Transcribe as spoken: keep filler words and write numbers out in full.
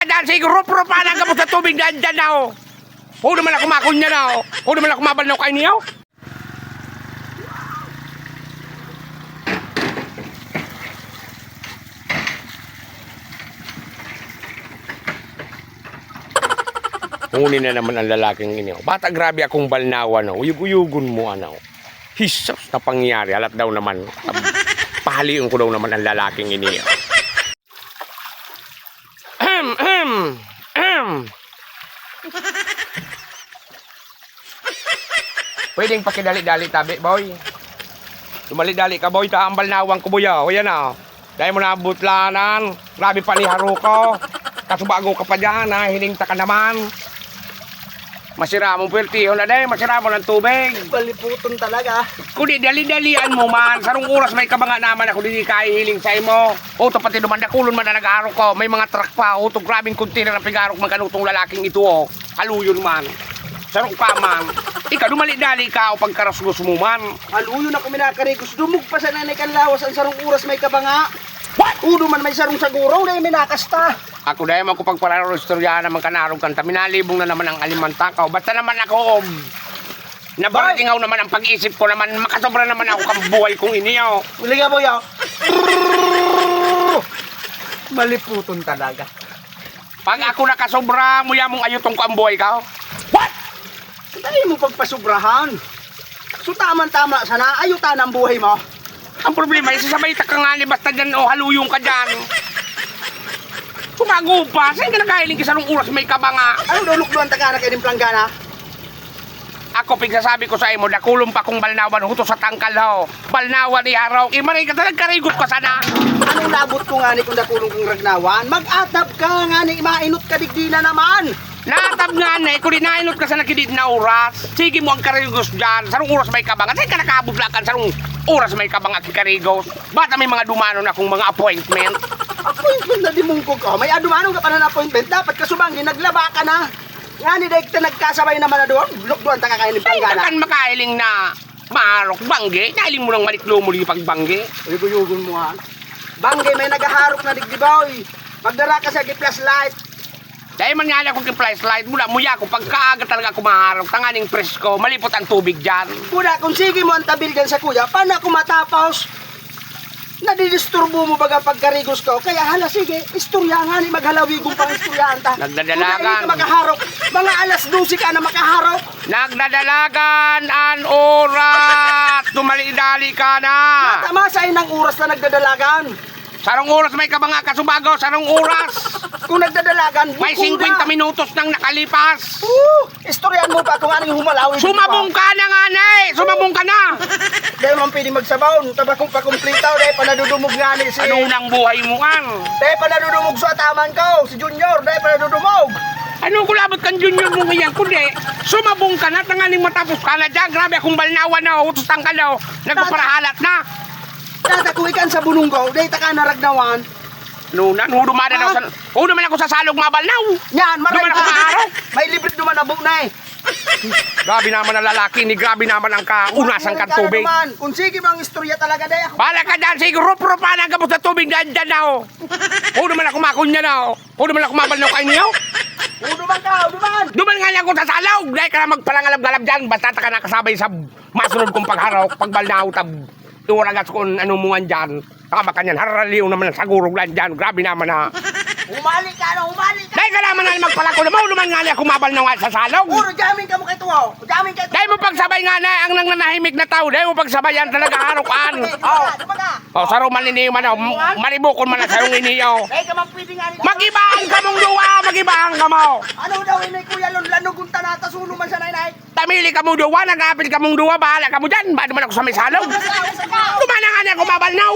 Yan, sige, rup-rup, anang gabos na tubig na andyan na, oh. Huwag naman ako makunya na, oh. Huwag naman ako mabalnaw kayo niyo. Huni na naman ang lalaking ini, oh. Bata, grabe akong balnawan, oh. Uyug-uyugon mo, ano. Hisos na pangyayari, alat daw naman. Pahalion ko daw naman ang lalaking ini, oh. Ahem, ahem, ahem. Pwedeng pakidali-dali tabi, boy. Dumali-dali ka, boy, ta ang balnawan ko, boy, ah. O, yan, ah. Dahil mo na butlanan. Grabe pa ni Haruko. Kasubago ka pa dyan, ha? Hiling ta ka naman. Masira mong pwertihon na, day. Masira mo ng tubig. Baliputon talaga. Kundi dali-dalian mo man. Sarong oras may kabanga naman ako, di kahihiling sa imo. O, tapos pati duman, dakulon man na nag-aaro ko. May mga truck pa. O, to, grabing container ang pigarok man kanutong lalaking ito, oh. Haluyon man. Sarong ka man. Ikaw, dumali-dali ka o pagkarasgos mo man. Haluyon ako, minakarigos. Dumog pa sa nanay kan lawas ang sarong oras may kabanga. What? Udo man may sarong saguro, na minakasta. Ako dahil mo ako pagpararo, istoryahan naman ka na, arog kan ta, minalibong na naman ang alimantakaw. Basta naman ako, og, nabaratingaw naman ang pag-isip ko naman, makasobra naman ako kang buhay kong ini, oh. Uli nga, boy, oh. Maliputon talaga. Pag ako nakasobra, muya mong ayutong ko ang buhay ka, oh. What? Dali mo pagpasobrahan. So, tama-tama sana, ayutan ang buhay mo. Ang problema, isasabay ta ka nga ni basta dyan o haluyong ka dyan. Kumago pa, saan ka nagkahiling ka sa nung oras may kabanga? Ano daw lukduan ta ka na kayo ng planggana? Ako, pigsasabi ko sa imo, dakulon pa kong balnawan, huto sa tangkal, ho. Balnawan ni Araw, imaray ka, nagkarigot ka sana. Anong labot ko nga ni kung dakulon kong ragnawan? Mag-atab ka nga ni, mainot ka digdi na naman. Natab nga na, eh, kung di nainot ka sa nakidid na oras, sige mo ang karigos dyan. Sarong oras may kabanga. Saan ka nakabudlakan? Sarong oras may kabanga, kikarigos. Bata may mga dumanon akong mga appointment. Appointment na dimungkog ka. May adumanon ka pa na appointment. Dapat ka subanggi, naglaba ka na. Nga ni, dahil kita nagkasabay naman na doon. Lukduan ta ka kayo ng Ay, planggana. Takan makahiling na maharok, banggi. Nahiling mo ng maniklo mo yung pagbanggi. Uyog-uyogon mo, ha? Banggi, may nagaharok na digdi, boy. Magdara ka sa flashlight. Dahil man nga ako kay flashlight, mula muya ako, pagkaaga talaga ako maharap, tanganing presko, malipot ang tubig dyan. Kuda, kung sige mo ang tabil dyan sa kuya, paano ako matapos? Nadidisturbo mo baga pagkarigos ko, kaya hala, sige, istorya nga ni, maghalawigon pang istoryahan ta. Nagdadalagan. Kuda, hindi ka makaharap. Mga alas dose ka na makaharap. Nagdadalagan an oras! Dumali-dali ka na! Tama sa inang oras na nagdadalagan. Sarong oras may kabanga ka, subago, sarong oras. Kung nagdadalagan, May buko na. singkwenta minutos nang nakalipas. Oo, istoryahan mo pa kung anong humalawi. Sumabong ka na nga na eh! Sumabong ka na! Dahil man pwede magsabon, tabakong pakumplitaw, dahil panadudumog nga ni si Anong nang buhay mo kan? Dahil panadudumog sa ataman ko, si Junior, dahil panadudumog. Anong kulabot kan Junior mo ngayon? Kundi, sumabong ka na, tanganing matapos ka na dyan. Grabe akong balnawan na, utusan ka daw. Nagpaparahalat na. Tata, kung ikan sa bunong ko, dahil taka naragnawan. No, nan, hudo man ako Ah? sa, hudo man ako sa salog mabalnaw. Yan, maray Duman ako ka. maharap. May libre duman na buo na eh. Grabe naman ang lalaki ni, grabe naman ang kaunasan kan Ano tubig. naman? Kung sige bang istorya talaga, dahil ako Bala ka dyan, sige, rup-rupan ang gabos na tubig dyan, dyan na, oh. Hudo man ako makunya na, oh. Hudo man ako mabalnaw kayo niyo. Hudo man ka, hudo man. Duman nga lang ako sa salog, dahil ka na magpalangalab-galab dyan, basta ta ka nakasabay sa masunod kong pagharok, pagbalnaw, tab, iwaragas ko ano mo nga dyan. Tama ka niyan, haraliw naman ang sagurog lang dyan. Grabe naman, ha. Humali ka, ano? Humali ka! Dahil ka naman na magpalako naman, naman nga niya kumabal na nga sa salog. Puro jamming ka mo kay Tuwaw. Jamming ka. Dahil mo pagsabay nga na, ang nananahimik na tao, dahil mo pagsabayan talaga, harukan. Okay, Oh. dumaga, dumaga. Oh, saro man ini man, oh. Maribukon man na sa iyong iniyo. Dahil ka man pwede nga ni Mag-ibahan ka mong duwa, mag-ibahan ka mo. Ano daw, ini, Kuya Lon, lanugon ta na, tasulo man siya, Nay, Nay. Tamili kamo duwa, nag-aapil kamong duwa, bahala kamo dyan. Ba naman ako sa may salog? Kumana nga niya, kumabalnaw.